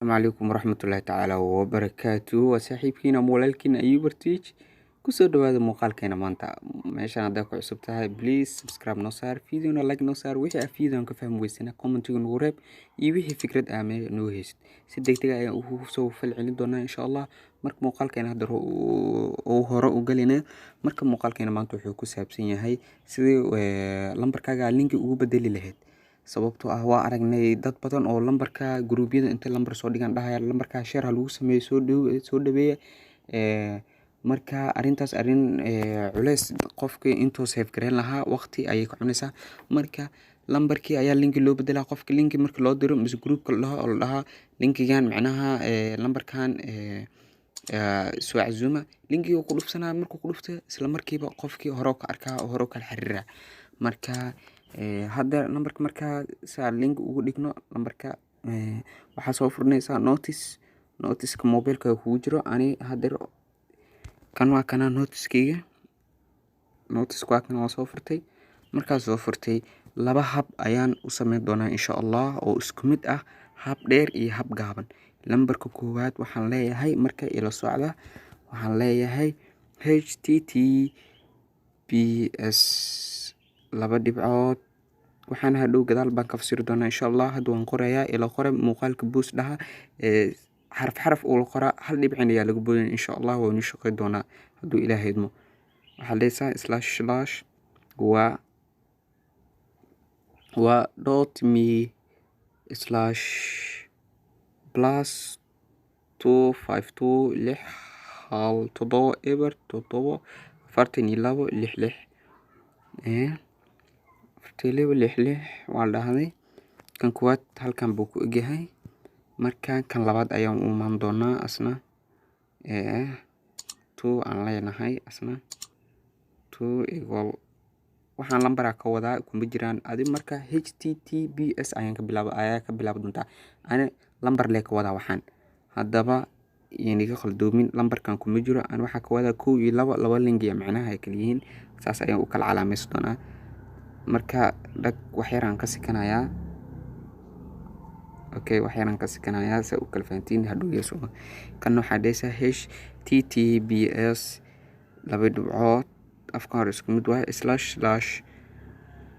Calaykum waraxmatullaahi tacaala wabarakaatu. Waa saaxiibkiina ama walaalkiina Ayuub Artiij. Kusoo dhawaada muuqaalkeena maanta. Meeshaan haddaa ku cusub tahay, please subscribe noo saar, videona like noo saar. Wixii aad videon ka fahmi weysana commentiga nagu reeb, iyo wixii fikrad ah mee noo haysid, si degdeg ah ayaan ugu soo falcelin doonaa, insha Allah. Marka muuqaalkeena hadda uu hore u galinay. Marka muuqaalkeena maanta wuxuu ku saabsan yahay sidii lambarkaaga linki ugu bedeli lahayd, sababtoo ah waa aragnay dad badan oo lambarka gruubyada inta lambar soo dhigan dhahaya lambarka share ha lagu sameeyo, soo dhow soo dhaweeya. Marka arrintaas arrin culeys, qofkii intuu save gareyn lahaa waqti ayay ka cunaysaa. Marka lambarkii ayaa linki loo bedelaa. Qofka linki marka loo diro mise groupka la dhaho oo la dhahaa linkigan, macnaha lambarkan soo casuuma, linkiga ku dhufsanaa. Markuu ku dhufto, isla markiiba qofkii hore ka arkaa oo hore kala xiriira. Marka hadda lambarka markaa saa link ugu dhigno lambarka, waxaa soo furinaysaa notes, noteska mobilka kugu jiro. Ani hadda kan waa kana noteskeyga, noteska waa kan, waa soo furtay. Markaa soo furtay, laba hab ayaan u sameyn doonaa, insha Allah, oo isku mid ah, hab dheer iyo hab gaaban. Lambarka koowaad waxaan leeyahay, marka ila socda, waxaan leeyahay https laba dhibcood. Waxaan hadhow gadaal baan ka fasiri doonaa, insha Allah. Hadda waan qorayaa, ila qora muuqaalka, pause dhaha, xaraf xaraf ula qoraa, hal dhibcin ayaa laga boodin. Insha Allah waa inoo shaqeyn doonaa hadduu Ilaahay idmo. Waxaad leedahay slash slash waa dot me slash +252 617 0 7 42 6 6, 42 6 6 waa la dhahday. Kan koowaad halkan buu ku egyahay. Marka kan labaad ayaan u imaan doonaa, asna two aan leenahay, asna two equal. Waxaan lambaraa ka wadaa kuma jiraan adi. Marka https ayaan ka bilaaba, ayaa ka bilaabi doontaa. Ani lambar lee ka wadaa waxaan haddaba yaniga khaldoomin, lambarkan kuma jiro. Ani waxaa ka wadaa kow iyo laba, laba linkiya macnaha ay kala yihiin, saas ayaan u kala calaamaysan doonaa. Marka dhag, wax yaraan ka sikanayaa. Okay, wax yaraan ka sikanayaa si u kala fahantiin hadhow. Yeeso kan waxaa dhehaysaa https laba dhibcood, afka hore isku mid waaye, slash slash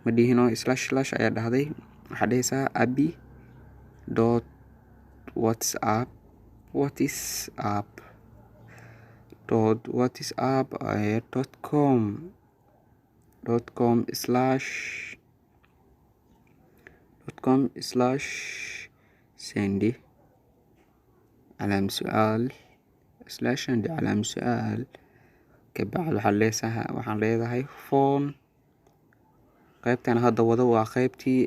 ma dhihino, slash slash ayaa dhahday. Waxaa dhehaysaa api dot whatsapp, whatsapp dot whatsapp dot com, dot com slash, dot com slash send calaam su-aal, slash send calaam su-aal. Kabacdi waxaad leesahay, waxaan leedahay phone. Qaybtan hadda wado waa qaybtii,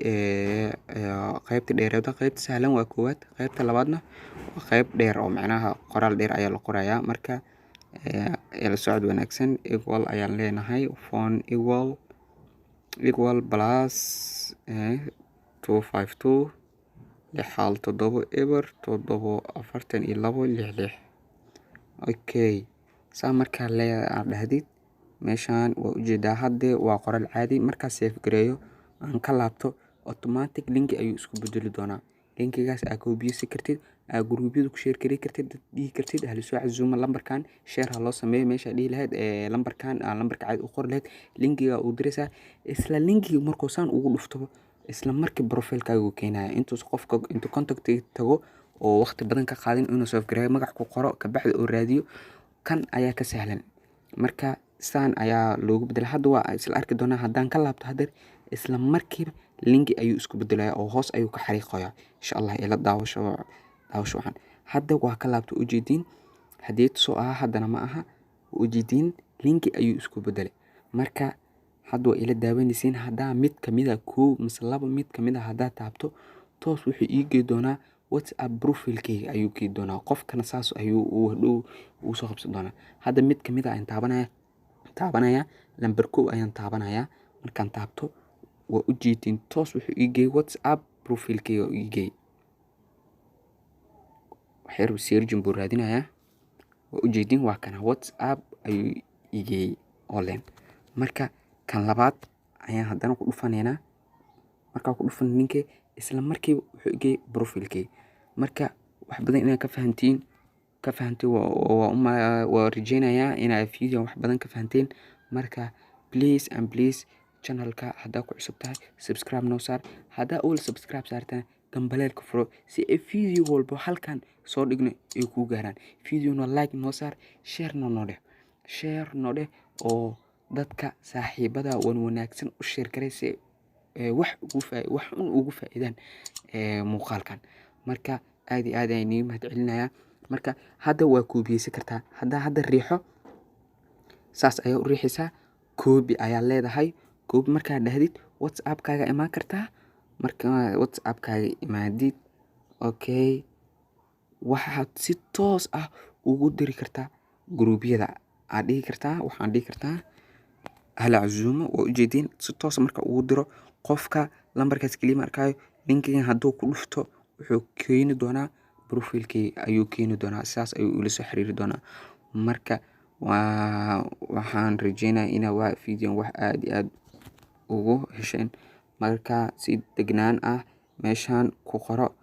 qaybta dheereeda. Qaybta sahlan waa koowaad, qaybta labaadna waa qayb dheer oo macnaha qoraal dheer ayaa la qorayaa. Marka la socod wanaagsan. Equal ayaan leenahay, phone equal equal +252 617 0 7 42 6 6. Okay, saa markaa lee aad dhahdid, meeshaan waa ujeedaa, hadde waa qoraal caadi. Markaa save gareeyo, aan ka laabto, automatic linki ayuu isku bedeli doonaa. Linkigaas aa koobiyeysan kartid, aa guruubyada ku share gareyn kartid, dad dhihi kartid hala soo casuumo lambarkan, share ha loo sameeyo. Meesha dhihi lahayd lambarkan aa lambarka caadi u qori lahayd, linkiga uu diraysaa. Isla linkiga markuu saan ugu dhufto, isla markii profilekaaga uu keenaya, intuus qofka intuu contact tago oo waqti badan ka qaadin inuu save gareeyo, magac ku qoro, kabacdi oo raadiyo. Kan ayaa ka sahlan. Marka saan ayaa loogu bedelay. Hadda waa isla arki doonaa. Haddaan ka laabto haddeer, isla markiiba linki ayuu isku bedelaya oo hoos ayuu ka xariiqaya, insha Allah. Ila daawasho, daawasho. Waxaan hadda waa ka laabto, ujeediin haddii tusoo ahaa, haddana ma aha, ujeediin linki ayuu isku bedelay. Marka hadda waa ila daawanaysiin. Haddaa mid kamid a, kow mise laba mid kamid a haddaa taabto, toos wuxuu ii gey doonaa WhatsApp profilkeyga ayuu gey doonaa. Qofkana saas ayuu uu hadhow uu soo qabsan doonaa. Hadda mid kamid a ayaan taabanaya, lambar kow ayaan taabanayaa. Markaan taabto, waa ujeedin, toos wuxuu ii geeyey WhatsApp profilkeyga ii geeyey. Waxyar searching buu raadinayaa. Waa ujeedin, waa kana, WhatsApp ayuu ii geeyey online. Marka kan labaad ayaan haddana ku dhufanaynaa. Markaan ku dhufan ninka, isla markiiba wuxuu i geeyey profilkeyga. Marka Wax badan inaad ka fahantiin, ka fahantay waa rajeynayaa inaad video wax badan ka fahanteen. Marka please and please, channelka haddaa ku cusub tahay, subscribe noo saar. Haddaa ul subscribe saartana, gambaleelka furo si ay video walbo halkan soo dhigno ay kuu gaaraan. Videona like noo saar, share noo dheh, share noo dheh oo dadka saaxiibada wan wanaagsan u share garay si wax ugu wax un ugu faa'iidaan muuqaalkan. Marka aad iyo aad ayaan idiin mahad celinayaa. Marka hadda waa koobiyeysan kartaa. Haddaa hadda riixo, saas ayaa u riixaysaa, copy ayaa leedahay. Copy markaa dhahdid, WhatsAppkaaga imaan kartaa. Marka WhatsAppkaaga imaadid, okay, waxaad si toos ah ugu diri kartaa gruubyada. Aad dhihi kartaa, waxaan dhihi kartaa hala casuumo. Waa ujeediin, si toos marka ugu diro qofka lambarkaas keliya ma arkaayo. Linkigan hadduu ku dhufto, wuxuu keeni doonaa profilkii ayuu keeni doonaa, sidaas ayuu ula soo xiriiri doonaa. Marka waa waxaan rajeynayaa inaa waa video wax aad iyo aad ugu hesheen. Marka si degnaan ah meeshaan ku qoro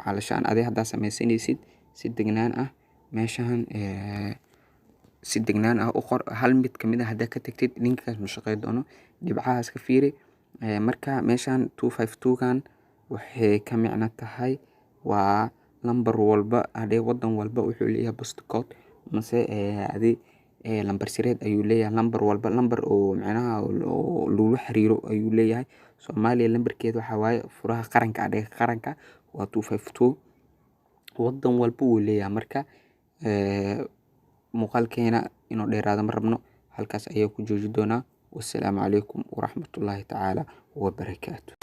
calashaan adi haddaa sameysanaysid, si degnaan ah meeshaan si degnaan ah u qor. Hal mid kamid ah haddaa ka tagtid, linkaas ma shaqeyn doono. Dhibcahaas ka fiiri. Marka meeshaan 252 kan waxay ka micno tahay waa lambar walba hadee wadan walba wuxuu leeyahay post code mase adi lambar sireed ayuu leeyahay. Lambar walba lambar oo micnaha oo lagula xiriiro ayuu leeyahay. Soomaaliya lambarkeeda waxaa waaye furaha qaranka, adhiga qaranka waa 252. Wadan walba wuu leeyahay. Marka muuqaalkeena inuu dheeraado ma rabno, halkaas ayaa ku jooji doonaa. Wassalaamu calaykum waraxmatullaahi tacaala wabarakaatu.